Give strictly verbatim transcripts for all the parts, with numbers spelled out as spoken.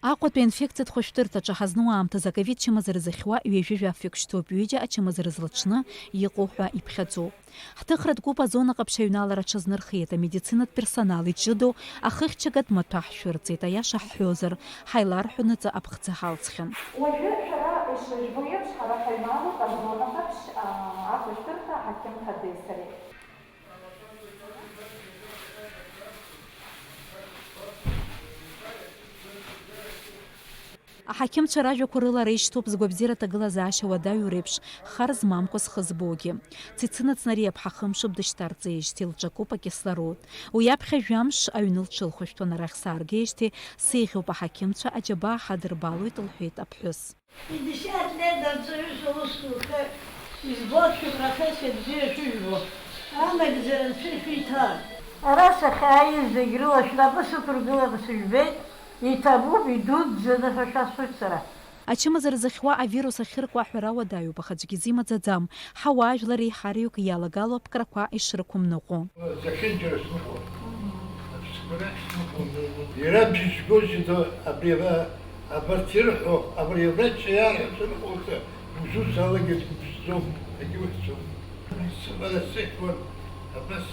Аҟәатәи аинфекциатә хәышәтәырҭаҿы ҳазну аамҭазы аковид чымазара зыхьуа ҩажәи жәаф-ҩык шьҭоуп, ҩыџьа ачымазара злаҽны иҟоу ҳәа иԥхьаӡоуп. Ҳҭыхратә гәыԥ азонаҟаԥшь аҩналара аҽазнырхеит, амедицинатә персонал иҷыдоу ахыхьчагатә маҭәа ҳшәырҵеит, аиаша ҳҳәозар, ҳаиларҳәоны ҵаҟа ԥхӡы ҳалҵхьан. Уажәы шәара ишыжәбо еиԥш, ҳара ҳаҩналоит азонаҟаԥшь, аа, ахәышәтәырҭа аҳақьымцәа Адеи сареи. Аҳақьымцәа ражәақәа рыла ара ишьҭоуп згәабзиара аҭагылазаашьа уадаҩу реиԥш, хар змамкәа зхы збогьы. Цицина Цнариаԥҳа хымшуп дышьҭарҵеижьҭеи, лҿакуп акислород. Уи аԥхьа жәамш аҩны лҽылхәышәтәуан, арахь сааргеижьҭеи сеиӷьуп аҳақьымцәа, аџьабаа ҳадырбалоит, лҳәеит аԥҳәыс. Пятьдесят лет арҵаҩыс аус зуха, избоит шәыпрофессиа бзиа шәыжәбо, анагӡара анцәа ишәиҭа. Ара сахьааиз зегь рыла шәнапы сықәыргыланы сыжәбеит, иҭабуп, идуӡӡаны ҳәа шәасҳәоит сара. Ачымазара зыхьуа авирус ахьырку аҳәара уадаҩуп, аха аӡәгьы изимаӡаӡам. Ҳауаажәлари ҳараҩык иалагало аԥкрақәа ишрықәымныҟәо. Зехьынџьара сныҟәон. Аԥсқәа рахь сныҟәон. Иара бжьызгоз иҭо абри ара, абарҭ ирҳәо, абри авраҷцәа иарҳәо сныҟәоит, ус алагьы ԥсӡом, егьуҳәӡом. Сымара сыхьуан, абас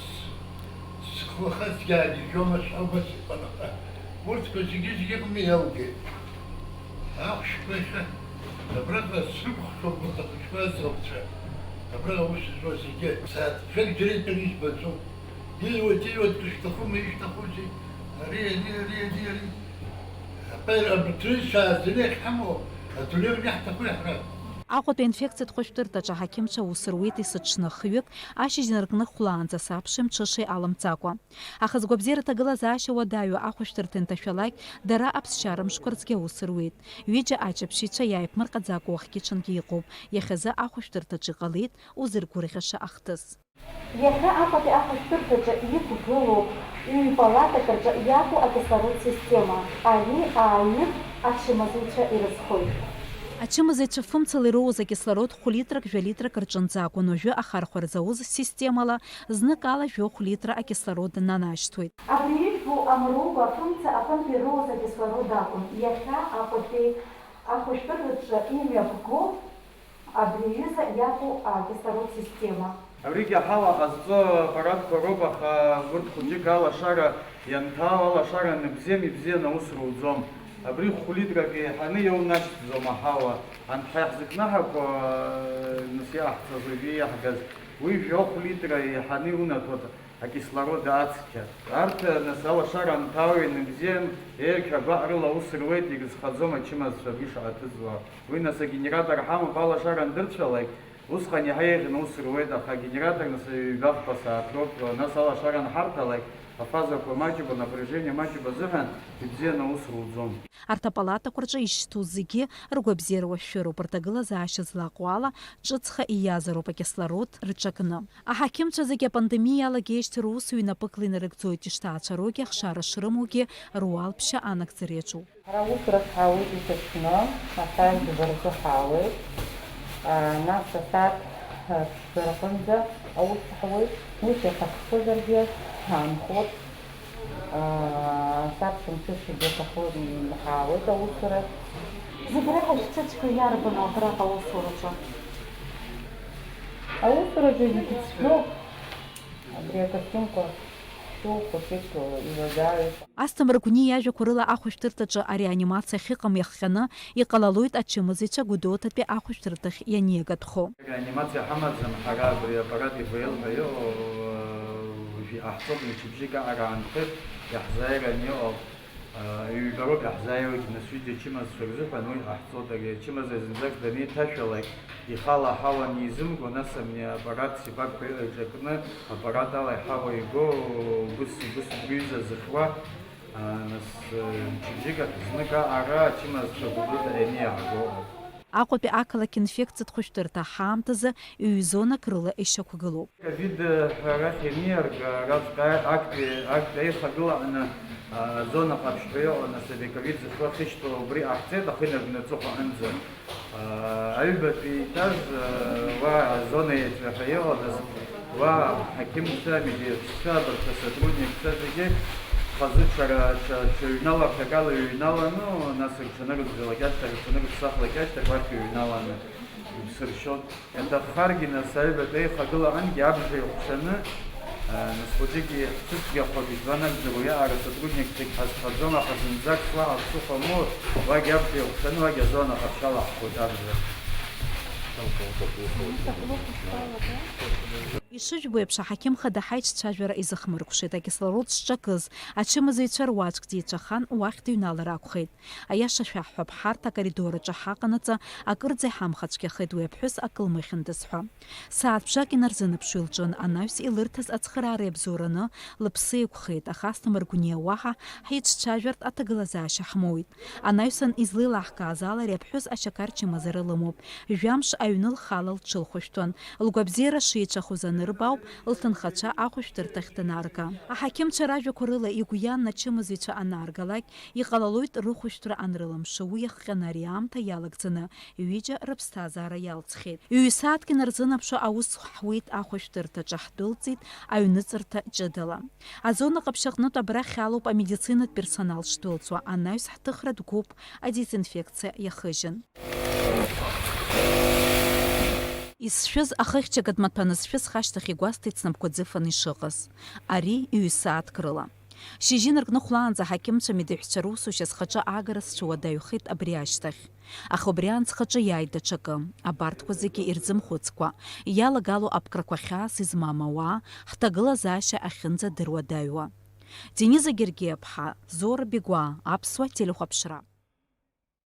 схлахазгьы аагьежьуама, сҳәома сыҟан, аха урҭқәа зегьы-зегьы ыҟны иалгеит. Ахәшәқәа иахьа абраҟа срықәххьоуп урҭ ахәыҷқәа аӡӷабцәа, абраҟа аус зуа зегьы. Сааҭ жәакгьы итәаны избаӡом. Ииуеит, ииуеит, дышәҭахума, ишәҭахузеи? Ари, ари, ари, ари, ари. Аԥеи-, абырҭ рыҩцәа адунеи ахьҳамоу, адунеи аҩны иаҳҭаху иаҳра. Аҟәатәи аинфекциатә хәышәтәырҭаҿы аҳақьымцәа аус руеит есыҽны хҩык, ашьыжь наркны хәлаанӡа саԥши мҽышеи алымҵакәа. Аха згәабзиара аҭагылазаашьа уадаҩу ахәышәтәырҭа инҭашәалак, дара аԥсшьара мшқәа рзгьы аус руеит. Ҩыџьа аҷаԥшьцәа иааиԥмырҟьаӡакәа уахгьы-ҽынгьы иҟоуп. Иахьазы ахәышәтәырҭаҿы иҟалеит узыргәырӷьаша ахҭыс. Иахьа Аҟәатәи ахәышәтәырҭаҿы иқәгылоуп ҩ-палатак рҿы иаку акислород система. Ари ааир ачымазаҩцәа ирызхоит. Ачымазаҩцәа фымцала ироуз акислород хә-литрак, жәа-литрак рҿынӡа акәын, уажәы ахархәара зауз системала зныкала жәохә литра акислород нанашьҭуеит. Абри ижәбо амругәа фымца аҟынтә ироуз акислород акәын. Иахьа Аҟәатәи ахәышәтәырҭаҿы имҩаԥгоуп абри аҩыза иаку акислород система. Абригьы аҳауа ҟазҵо аппаратқәа роуп, аха урҭ хәыҷык алашара ианҭаау, алашара аныбзиам, ибзианы аус руӡом. Абри хә-литрак еиҳаны иоунашьҭӡом аҳауа. Анҭ ҳа иаҳзықәнаҳақәо, нас иаҳҵаз уажәы иаҳгаз, уи жәохә литра еиҳаны иунаҭоит акислород ацқьа. Арҭ, нас, алашара анҭаау ианыбзиам, еиӷьра гәаҟрыла аус руеит, ирызхаӡом ачымазцәа абри шаҳаҭыҵуа. Уи, нас, агенератор ҳамоуп, алашара андырцәалак, усҟан иаҳа еиӷьны аус руеит, аха агенератор, нас, ҩба-хԥа сааҭ роуп, нас алашара анҳарҭалак, афазақәа маҷуп, анапряжение маҷуп азыҳәан, ибзианы аус руӡом. Арҭ апалатақәа рҿы ишьҭоу зегьы ргәабзиара уашәшәыроуп, рҭагылазаашьа злаҟоу ала, ҿыцха ииазароуп акислород рҿакны. Аҳақьымцәа зегьы апандемиа иалагеижьҭеи русуҩы напыкла инарыгӡоит, ишҭаацәароугьы, ахшара шрымоугьы, руалԥшьа анагӡара иаҿуп. Ҳара аусурахь ҳаауеит есыҽны, асааҭ жәба рзы ҳаауеит. Нас асааҭ ԥшьба рҟынӡа аус ҳауеит, ус иаҳҭаххозаргьы ҳаанхоит. Асааҭ шықәса шьыбжьаҵәҟьа ҳаауеит аусурахь. Зегь реиҳа шәцәыцәқәа иарбану абраҟа аусураҿы? Аусураҿы зегьы цәгьоуп. Абри акостиумқәа шәу хәыҷык иуадаҩуп. Асҭамыр Гәни иажәақәа рыла, ахәышәтәырҭаҿы ареанимациа ахьыҟам иахҟьаны иҟалалоит ачымазаҩцәа Гәдоуҭатәи ахәышәтәырҭахь ианиагатәхо. Реанимациа ҳамаӡам ҳара, абри аппарат ИВЛ ҳәа иҟоу, уажә иҟаҳҵоит, мчыбжьык аҟара аанхеит, иаҳзааиран иҟоуп. Ҩба роуп иаҳзааиуагь, нас, ҩыџьа ачымазцәа рзыҳәан уи ҟаҳҵоит. Ари ачымазаҩ зынӡак данеиҭашәалак, ихала аҳауа анизымго, нас абни аппарат сипак ҳәа иҟаиҵакны, аппарат ала иҳауа иго, убыс, убыс убри ҩыза зыхьуа, нас, мчыбжьык ахь знык аҟара ачымазцәа Гәдоуҭа ианиааго. Аҟәатәи ақалақь инфекциатә хәышәтәырҭа ҳаамҭазы ҩ-зонак рыла ишьақәгылоуп. Ковид ҳәа арахь ианиарга, араҵәҟьа актәи, актәи аихагыла аҟны, а, азона ҟаԥшь ҳәа иҟан, нас абри аковид зыхьуа ахьышьҭоу убри ҟаҳҵеит, ахы инаркны аҵыхәа аҟынӡа. А, аҩбатәи еиҭаз, а, уа азона еиҵбы ҳәа иҟан, нас уа аҳақьымцәа, амедиаццәа, абарҭ асотрудникцәа зегьы, Хазы ҽара, ҽа, ҽа ҩналарҭак ала иҩналаны, нас рҽанырӡәӡәалак ашьҭахь, рҽанырӡсахлак ашьҭахь, уахь иҩналаны иԥсыршьон. Иаҭаххаргьы, нас, аҩбатәи аихагылаҟынгьы абжа еиҟәшаны, а, нас хәыҷыкгьы ҳцәыцәгьахоит, избан акәзар, уиаҟара сотрудникцәагь ҳазхаӡом, аха зынӡак слаҳа ԥсыхәа амоур, уагь абжа еиҟәшаны, уагь азон аҟаԥшьала ҳхоит абжа. Ишыжәбо еиԥш, аҳақьым хада ҳаиҿцәажәара изыхмыркәшеит, акислород шҿакыз, ачымазаҩцәа руаӡәк дицәахан, уахь дыҩналар акәхеит. Аиаша шәаҳҳәап, ҳарҭ акоридор аҿы ҳаҟанаҵы, акырӡа иҳамхацәгьахеит уи аԥҳәыс акы лмыхьындаз ҳәа. Сааҭ бжак инарзынаԥшуа илҿын, анаҩс илырҭаз ацхыраара иабзоураны лыԥсы еиқәхеит, аха Асҭамыр Гәниа уаҳа ҳиҿцәажәартә аҭагылазаашьа ҳмоуит. Анаҩсан излеилаҳкааз ала, ари аԥҳәыс ашьақар чымазара лымоуп. Жәамш аҩны лхала лҽылхәышәтәын. Лгәабзиара шеицәахоз анырба ауп, лҭынхацәа ахәышәтәырҭахь данаарга. Аҳақьымцәа ражәақәа рыла игәы ианны ачымазаҩцәа анааргалак, иҟалалоит рыхәышәтәра анрылымшо, уи иахҟьаны ари аамҭа иалагӡаны ҩыџьа рыԥсҭазаара иалҵхьеит. Ҩ-сааҭк инарзынаԥшуа аус ҳуеит ахәышәтәырҭаҿы, ҳдәылҵит аҩныҵырҭа ҷыдала. Азона ҟаԥшь аҟнытә абрахь алоуп амедицинатә персонал шдәылҵуа, анаҩс ҳҭыхратә гәыԥ адезинфекциа иахыжьын. Исшәыз ахыхьчагатә маҭәа анысшәы, схы ашьҭахь игәасҭеит снапқәа ӡыфаны ишыҟаз. Ари ҩ-сааҭк рыла. Шьыжьы инаркны хәлаанӡа аҳақьымцәа медеҳәшьцәа русушьа схаҿы аагара сҽуадаҩхеит абри ашьҭахь. Аха убриаан схаҿы иааит даҽакы. Абарҭқәа зегьы ирзымхәыцкәа, иалагало аԥкрақәа хьаас измам ауаа, ҳҭагылазаашьа ахьынӡадыруадаҩуа. Дениза Гергиаԥҳа, Зора Бигәаа, Аԥсуа телехәаԥшра.